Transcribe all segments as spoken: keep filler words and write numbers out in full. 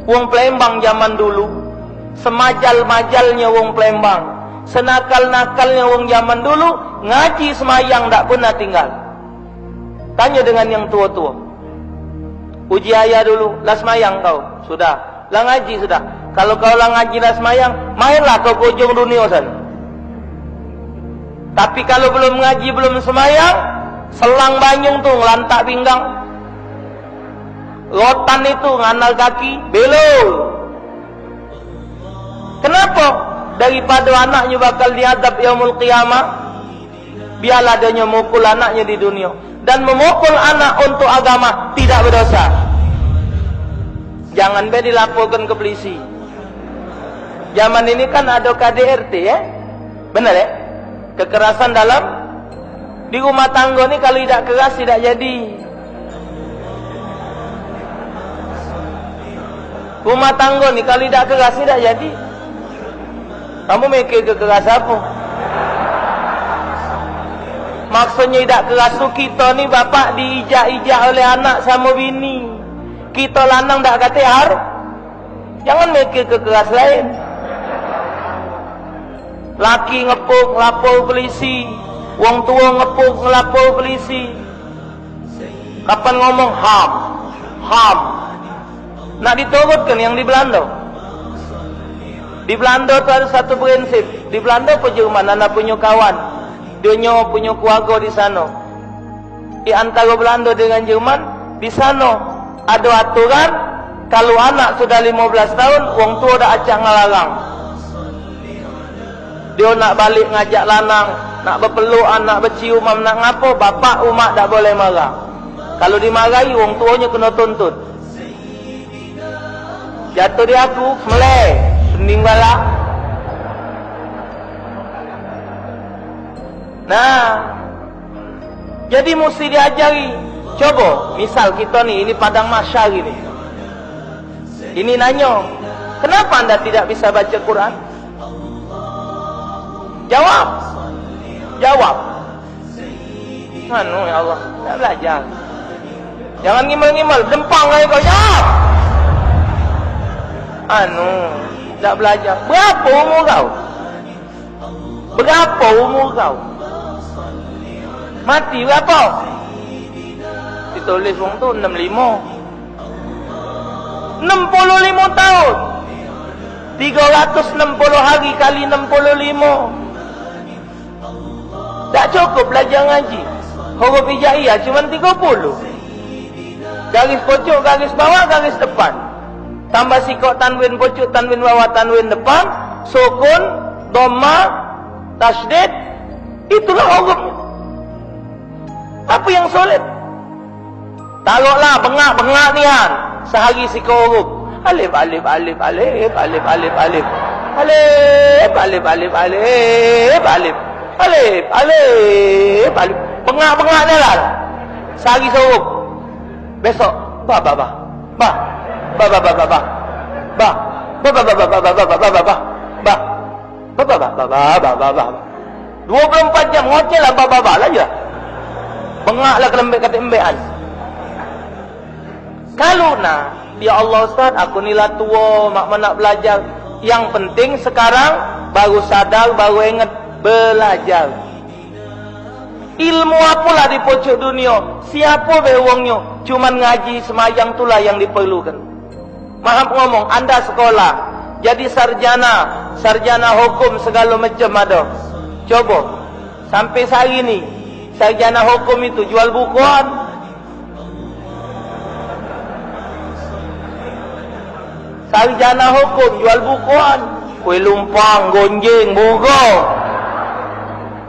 Wong Palembang zaman dulu, semajal-majalnyo wong Palembang, senakal-nakalnyo wong zaman dulu, ngaji semayang dak pernah tinggal. Tanyo dengan yang tuo-tuo. Uji ayah dulu, "Lah semayang kau?" "Sudah." "Lah ngaji sudah?" "Kalu kau lah ngaji, lah semayang, mainlah kau ke ujung dunio sana." Tapi kalu belum ngaji, belum semayang, selang banyung tu ngelantak pinggang. Rotan itu ngandal kaki, belo. Kenapo? Daripado anaknyo bakal diadab yaumul qiyamah, biarlah dionyo mukul anaknyo di dunio. Dan memukul anak untuk agama tidak berdosa. Jangan be dilaporkan ke polisi. Zaman ini kan ado K D R T, ya? Benar, ya? Kekerasan dalam, di rumah tanggo ni kalu idak keras idak jadi. Rumah tanggo ni kalu idak keras idak jadi. Kamu mikir ke keras apo? Maksudnyo idak keras tu, kito ni bapak diijak-ijak oleh anak samo bini. Kito lanang dak katek har-, jangan mikir ke keras lain. Laki ngepuk, lapor polisi. Wong tuo ngepuk, ngelapor polisi. Kapan ngomong, ham, ham. Nak diturutkan yang di Belando. Di Belando tu ado satu prinsip. Di Belando apo Jerman, ana punyo kawan. Dionyo punyo keluargo di sano. Di antaro Belando dengan Jerman, di sano ado aturan, kalu anak sudah limo belas taun, wong tuo dak acak ngelarang. Dio nak balek ngajak lanang, nak bepelukan, nak beciuman, nak ngapo, bapak umak dak boleh marah. Kalu dimarahi, wong tuonyo keno tuntut. Jatuh di aku, meleh, pening bala. Nah, jadi musti diajari. Cobo, misal kito ni, ini padang mahsyar ini. Ini nanyo, "Kenapa anda tidak bisa baca Quran?" Jawab. Jawab. Anu, ya Allah, dak belajar. Jangan ngimel-ngimel, dempang aja kau, jawab. Anu, dak belajar. Berapo umur kau? Berapo umur kau? Mati berapo? Ditulis wong tu enam limo. Enam puluh limo taun. Tigo ratus enam puluh hari kali enam puluh limo. Dak cukup belajar ngaji. Huruf hijaiyah cuman tigo puluh. Garis pucuk, garis bawah, garis depan. Tambah sikok tanwin pucuk, tanwin bawah, tanwin depan, sukun, dhammah, tasydid. Itulah hurufnyo. Apo yang sulit? Taroklah bengak-bengak nian. Sehari sikok huruf. Alif, alif, alif, alif, alif, alif, alif. Alif, alif, alif, alif, alif. Alif, alif, alif. Bengak-bengak nian lah. Sehari sehuruf. Besok, ba, ba, ba. Ba. Ba, ba, ba, ba, ba. Ba. Ba, ba, ba, ba, ba, ba, ba, ba, ba, ba. Ba. Ba, ba, ba, ba, ba, ba, ba, ba. Dua puluh empat jam ngoceh lah, ba, ba, ba, lah je. Bengak lah kelembek katek embekan. Kalu nah, "Ya Allah Ustaz, aku ni lah tuo, mak menak belajar." Yang penting sekarang baru sadar, baru inget, belajar. Ilmu apolah di pucuk dunio, siapo be wongnyo, cuman ngaji semayang tulah yang diperlukan. Mahap ngomong, anda sekolah, jadi sarjana, sarjana hukum segalo macam ado. Cobo, sampe sehari ni, sarjana hukum itu jual bukuan. Sarjana hukum jual bukuan. Kue lumpang, gonjeng, bogo.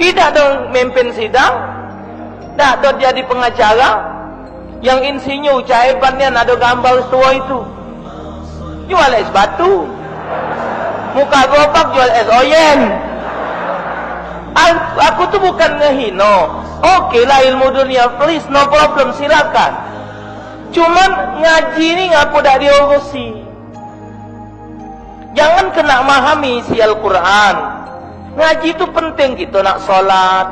Idak ado mimpin sidang. Dak ado jadi pengacara. Yang insinyur, cak hebat nian ado gambar tuo itu. Jual es batu. Muka gerobak jual es oyen. Al-, aku tu bukan ngehino. Oke lah ilmu dunia, please, no problem, silakan. Cuman ngaji ni ngapo dak diurusi? Jangan kena mahami isi Al-Quran. Ngaji tu penting, kito nak solat.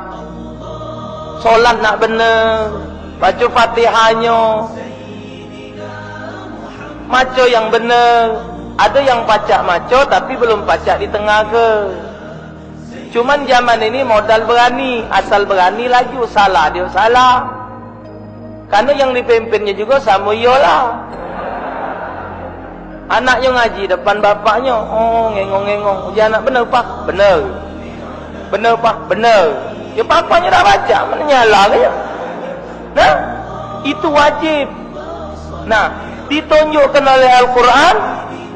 Solat nak bener. Baca Fatihahnyo. Maco yang bener. Ado yang pacak maco tapi belum pacak ditengahke. Cuman zaman ini modal berani, asal berani laju, salah dio salah. Karena yang dipimpinnya juga sama iyolah. Anaknya ngaji depan bapaknya, oh, ngengong-ngengong. Uji anak, "Bener, Pak?" "Bener." "Bener, Pak?" "Bener." Ya, bapaknya dah baca, mana nyala ke ya? Nah, itu wajib. Nah, ditunjukkan oleh Al-Quran,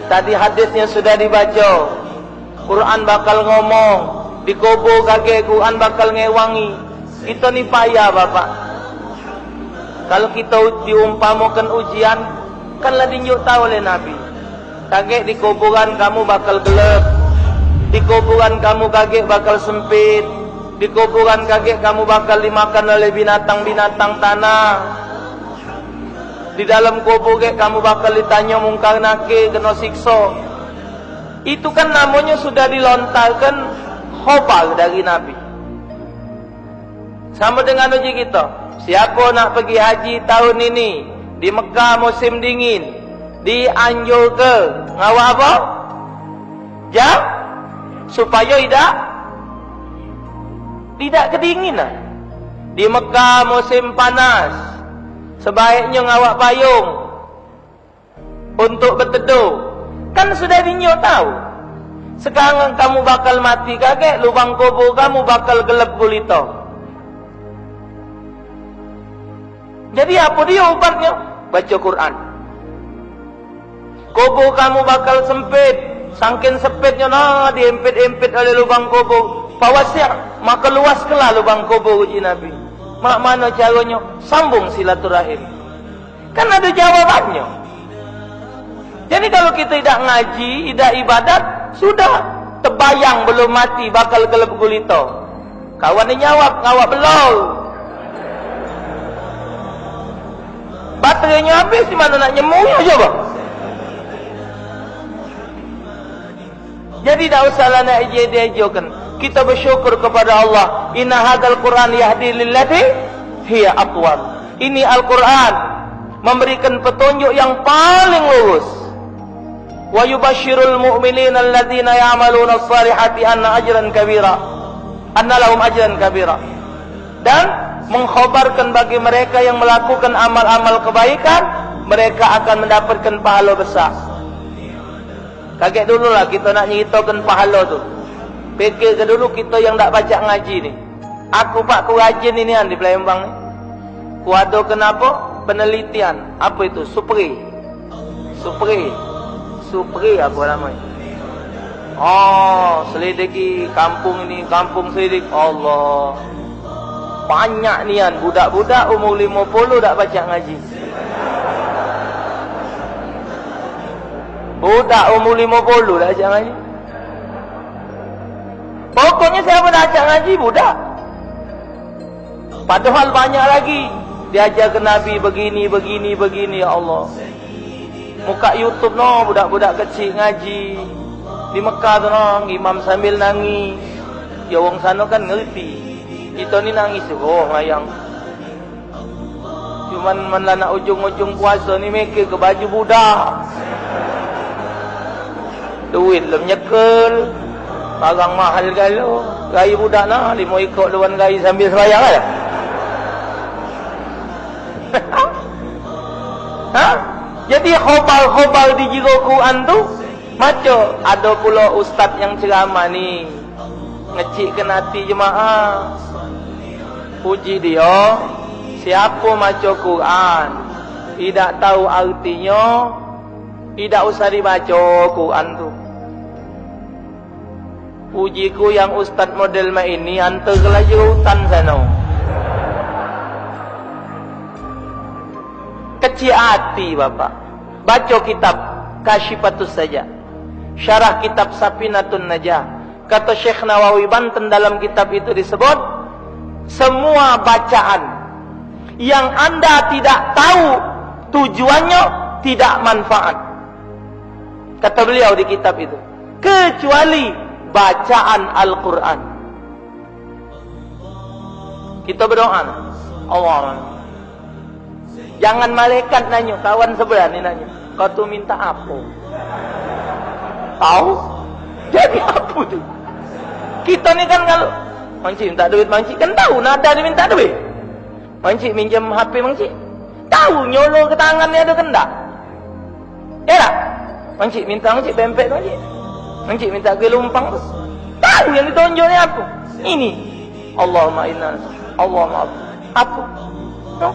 tadi hadisnya sudah dibaca. Quran bakal ngomong, dikubur kagek Quran bakal ngewangi. Kita ni payah, Bapak. Kalau kita u-, diumpamakan ujian, kan lah dinjuk tahu oleh Nabi. Kagek di kuburan kamu bakal gelap. Di kuburan kamu kagek bakal sempit. Di kuburan kagek kamu bakal dimakan oleh binatang-binatang tanah. Di dalam kubur gek kamu bakal ditanya Mungkar Nakir, kena siksa. Itu kan namanya sudah dilontarkan khobar dari Nabi. Sama dengan uji kita. Siapa nak pergi haji tahun ini, di Mekah musim dingin, dianjurke ngawak apa? Jam? Supaya idak, idak kedinginan. Di Mekah musim panas, sebaiknya ngawak payung untuk beteduh. Kan sudah dinyo tahu. Sekarang kamu bakal mati kagek, lubang kubur kamu bakal gelap gulita. Jadi apa dia ubatnya? Baca Quran. Kubur kamu bakal sempit. Sangkin sempitnya, nah, diimpit-impit oleh lubang kubur. Fawasi', maka luaskanlah lubang kubur, uji Nabi. Mak mana caranya? Sambung silaturahim. Kan ada jawabannya. Jadi kalau kita tidak ngaji, tidak ibadat, sudah terbayang belum mati bakal gelap gulita. Kawan ni nyawab, ngawak belol. Baterainya habis, di mana nak nyemunyo coba? Jadi dak usahlah nak ije-ijekan. Kita bersyukur kepada Allah. Inna hadzal Qur'an yahdi lillati hiya aqwam. Ini Al-Quran memberikan petunjuk yang paling lurus. Wa yubasysyirul mu'minina alladzina ya'maluna shalihati anna ajran kabira. Anna lahum ajran kabira. Dan mengkhabarkan bagi mereka yang melakukan amal-amal kebaikan, mereka akan mendapatkan pahala besar. Kagek dulu lah kita nak nyeritakan pahala tu. Pikir ke dulu kita yang dak pacak ngaji ni. Aku, Pak, ku rajin ini, an, di Palembang ni. Ku ado kenapa? Penelitian. Apa itu? Supri. Supri. Supri apa namanya? Oh, selidiki kampung ini, kampung selidik. Allah. Banyak nian budak-budak umur lima puluh dak pacak ngaji. Budak umur lima puluh dak pacak ngaji. Pokoknya siapa dak pacak ngaji, budak. Padahal banyak lagi diajarkan Nabi begini, begini, begini, ya Allah. Muka YouTube no, budak-budak kecik ngaji. Di Mekah tu no, imam sambil nangis. Ya, wong sano kan ngerti. Kita ni nangis tu, oh, mayang. Cuman men la nak ujung-ujung puasa ni mikir ke baju budak. Duit lem nyekel. Barang mahal galo. Gai budak nah, limo ikok luan gai sambil sembayang aja. Ha? Jadi khobal-khobal di jero Quran tu, maco, ado pulo ustaz yang ceramah ni, ngecikkan hati jemaah. Puji dio, siapo maco Quran, idak tau artinyo, idak usah dibaco Quran tu. Pujiku, yang ustaz model mak ini, antar ke laju hutan sano. Kecik hati, Bapak. Baco kitab Kasyifatus Saja. Syarah kitab Safinatun Najah. Kata Syekh Nawawi Banten dalam kitab itu disebut, semua bacaan yang anda tidak tahu tujuannya tidak manfaat. Kata beliau di kitab itu, kecuali bacaan Al-Quran. Kita berdoa, Allah. Jangan malaikat nanyo, kawan sebelah ni nanyo. Kau tu minta apo? Tau? Jadi apo tu? Kito ni kan kalu Mancik minta duit, Mancik kan tau nado dio minta duit. Mancik minjem H P Mancik. Tau nyolo ke tangan dio ado kendak. Yo dak? Mancik minta Mancik pempek tu, Mancik. Mancik minta gelumpang tu. Tau yang ditonjok ni apo? Ini. Allahumma inna, Allahumma apo? Apo? No?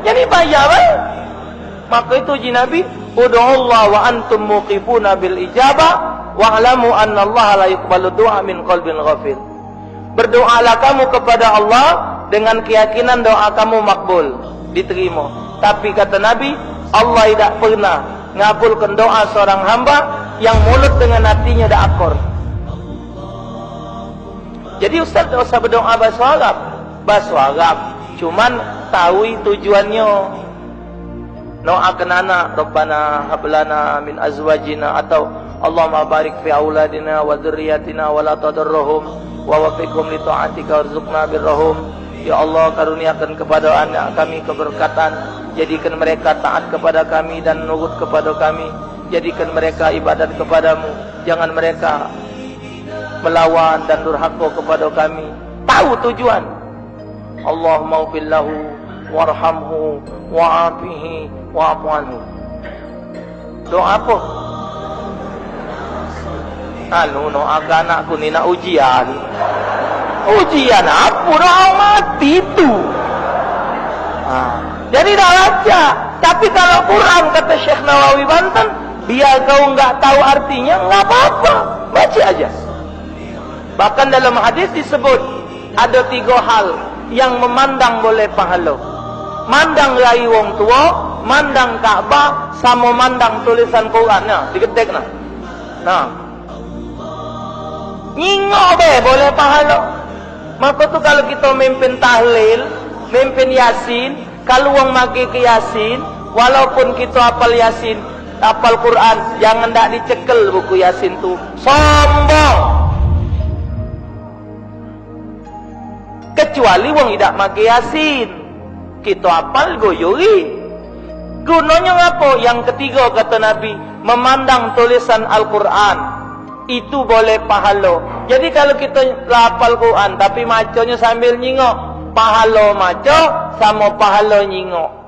Jadi payah bae. Maka itu uji Nabi, "Ud'ullaha wa antum muqinuna bil ijabah, wa'lamu annallaha la yaqbalu du'a min qalbin ghafil." Berdoalah kamu kepada Allah dengan keyakinan doa kamu makbul, diterima. Tapi kata Nabi, Allah tidak pernah ngabulkan doa seorang hamba yang mulut dengan hatinya tidak akor. Jadi ustaz tak usah berdoa bahasa Arab. Bahasa Arab. Cuman tahu tujuannya. Doakan anak, Rabbana hablana min azwajina, atau Allahumma barik fi auladina wa dzurriyyatina wa la tadurruhum wa waffiqhum li taatika warzuqna birrahum. Ya Allah, karuniakan kepada anak kami keberkatan, jadikan mereka taat kepada kami dan nurut kepada kami, jadikan mereka ibadat kepadamu, jangan mereka melawan dan durhaka kepada kami. Tahu tujuan. Allahumma ghfir lahu warhamhu wa'afihi wa'fu anhu. Doa apa? Anu, doa ke anakku ni nak ujian. Ujian apa? Doa mati tu. Ha. Jadi dah baca. Tapi kalau Quran, kata Syekh Nawawi Banten, biar kau enggak tahu artinya, enggak apa-apa. Baca aja. Bahkan dalam hadis disebut, ada tiga hal yang memandang boleh pahalo. Mandang rai wong tua, mandang Ka'bah, samo mandang tulisan Quran. Nah, digetek nah. Nah. Nyingok be boleh pahalo. Maka tu kalau kita mimpin tahlil, mimpin Yasin, kalau wong magi ke Yasin, walaupun kita apal Yasin, apal Quran, jangan dak dicekel buku Yasin tu. Sombong. Kecuali wong idak magi Yasin. Kita apal goyori. Gunonyo ngapo? Yang ketiga, kata Nabi, memandang tulisan Al-Quran. Itu boleh pahalo. Jadi, kalau kita la apal Quran, tapi maconyo sambil nyingok, pahalo maco samo pahalo nyingok.